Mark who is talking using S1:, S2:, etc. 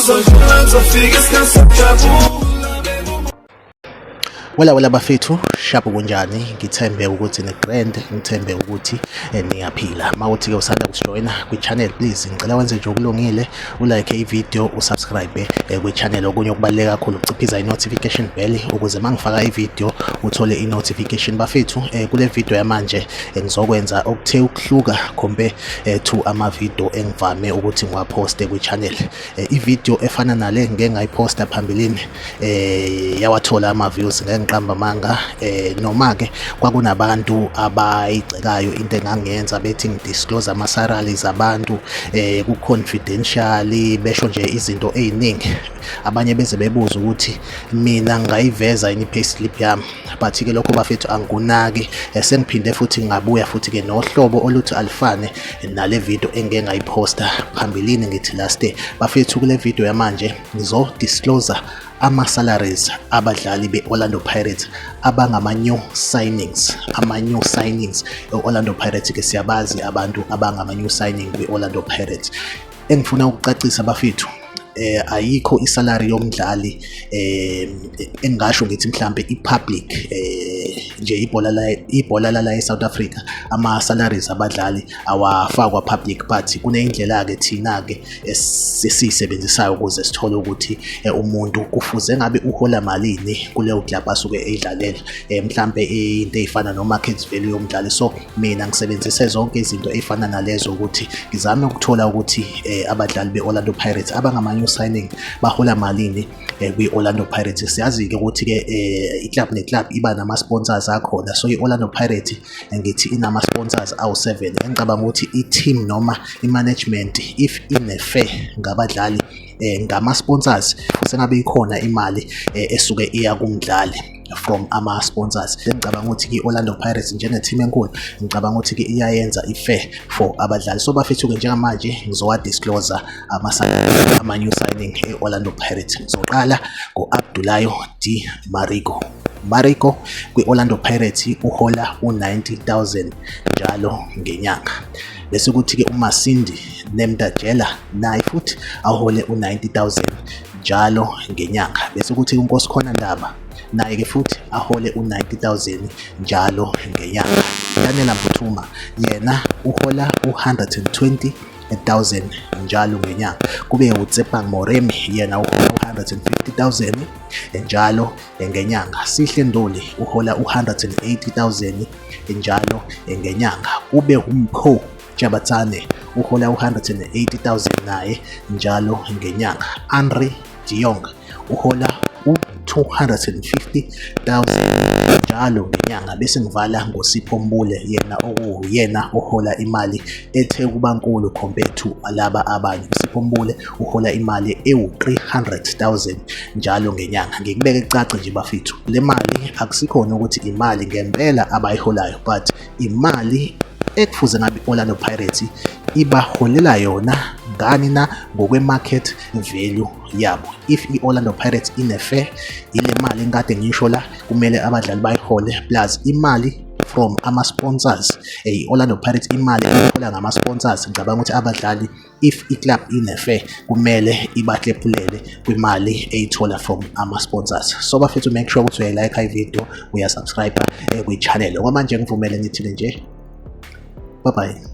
S1: Kuzodlula, kuzofika isikhathi sokujabula.
S2: Wela wela bafethu, shapu kunjani? Ngithembe ukuthi ni-grand, ngithembe ukuthi niyaphila. Mawuthi-ke usanda kusijoyina kwi-channel, please ngicela wenze nje okulungile, ulike i-video, usubscribe kwi-channel. Okunye okubaluleke kakhulu ukuciphiza i-notification bell ukuze mangifaka i-video uthole i-notification. Bafethu, kule video yamanje ngizokwenza okuthe ukuhluka compare to ama-video engivame ukuthi ngiwaphoste kwi-channel. I-video efana nale ngike ngayiphosta phambilini, yawathola ama-views, ngeke ngiqamba amanga, noma-ke kwakunabantu abayigxekayo into engangiyenza, bethi ngidisclose ama-salaries abantu ku-confidential, besho nje izinto ey'ningi. Abanye beze bebuza ukuthi mina ngingayiveza yini i-payslip yami, but-ke lokho bafethu angikunaki. Sengiphinde futhi ngabuya futhi-ke nohlobo oluthi alifane nale video engike ngayiphosta phambilini, ngithi last year. Bafethu, kule video yamanje ngizo-disclose ama-salaries abadlali be-Orlando Pirates abangama-new signings, ama-new signings e-Orlando Pirates. Ke siyabazi abantu abangama-new signing kwi-Orlando Pirates. Engifuna ukucacisa bafethu, ayikho isalary yomdlali engingasho ngithi mhlambe i-public nje. Ibhola la e-South Africa, ama-salaries abadlali awafakwa public, but kuneyindlela-ke thina-ke esiyisebenzisayo ukuze sithole ukuthi umuntu kufuze ngabe uhola malini kuleyo club asuke eyidlalela, mhlambe into ey'fana no-market value yomdlali. So mina ngisebenzise zonke izinto ey'fana nalezo ukuthi ngizame ukuthola ukuthi abadlali be-Orlando Pirates abangama-new signing bahola malini kwi-Orlando Pirates. Siyazi-ke ukuthi-ke i-club ne-club iba nama-sponsors akhona, so i-Orlando Pirates ngithi inama-sponsors awu-7. Engicabanga ukuthi i-team noma i-management, if ine-fair ngabadlali, ngama-sponsors, sengabe ikhona imali esuke iya kumdlali from ama-sponsors. Ngicabanga ukuthi i-Orlando Pirates njenge-team enkulu, ngicabanga ukuthi-ke iyayenza i-fair for abadlali. So bafethu-ke, njengamanje ngizowa-disclose ama-new signing e-Orlando Pirates. Ngizoqala ngo-Abdoulaye Di Mariko. Mariko kwi-Orlando Pirates uhola u-90,000 njalo ngenyanga. Bese kuthi-ke uMasindi Nemtajela naye futhi ahole u-90,000 njalo ngenyanga. Bese kuthi uNkosikhona Ndaba naye-ke futhi ahole u-90,000 njalo ngenyanga. Yanela Mbuthuma yena uhola u-120,000 njalo ngenyanga. Kube uTsepang Moremi, yena uhola u-150,000 njalo ngenyanga. Sihle Nduli uhola u-180,000 njalo ngenyanga. Kube uMpho Chabatsane uhola u-180,000 naye njalo ngenyanga. Andre de Jong uhola u-250,000 njalo ngenyanga. Bese ngivala ngoSipho Mbule, yena okuwuyena ohola imali ethe kuba nkulu compared to laba abanye. uSipho Mbule uhola imali ewu-300,000 njalo ngenyanga. Ngikubeke kucace nje bafethu, le mali akusikhona ukuthi imali ngempela abayiholayo, but imali ekufuze ngabe i-Orlando Pirates ibaholela yona. Ngani na? Ngokwe-market value yabo. If i-Orlando Pirates ine-fair, ile mali engikade ngisho la kumele abadlali bayihole, plus imali from ama-sponsors, i-Orlando Pirates imali eyithola ngama-sponsors, ngicabanga ukuthi abadlali, if i-club ine-fair, kumele ibahlephulele kwimali eyithola from ama-sponsors. So bafethu, make sure ukuthi uyayilike i-video, uyasubscribe kwi-channel. Okwamanje ngivumele ngithile nje, bye bye.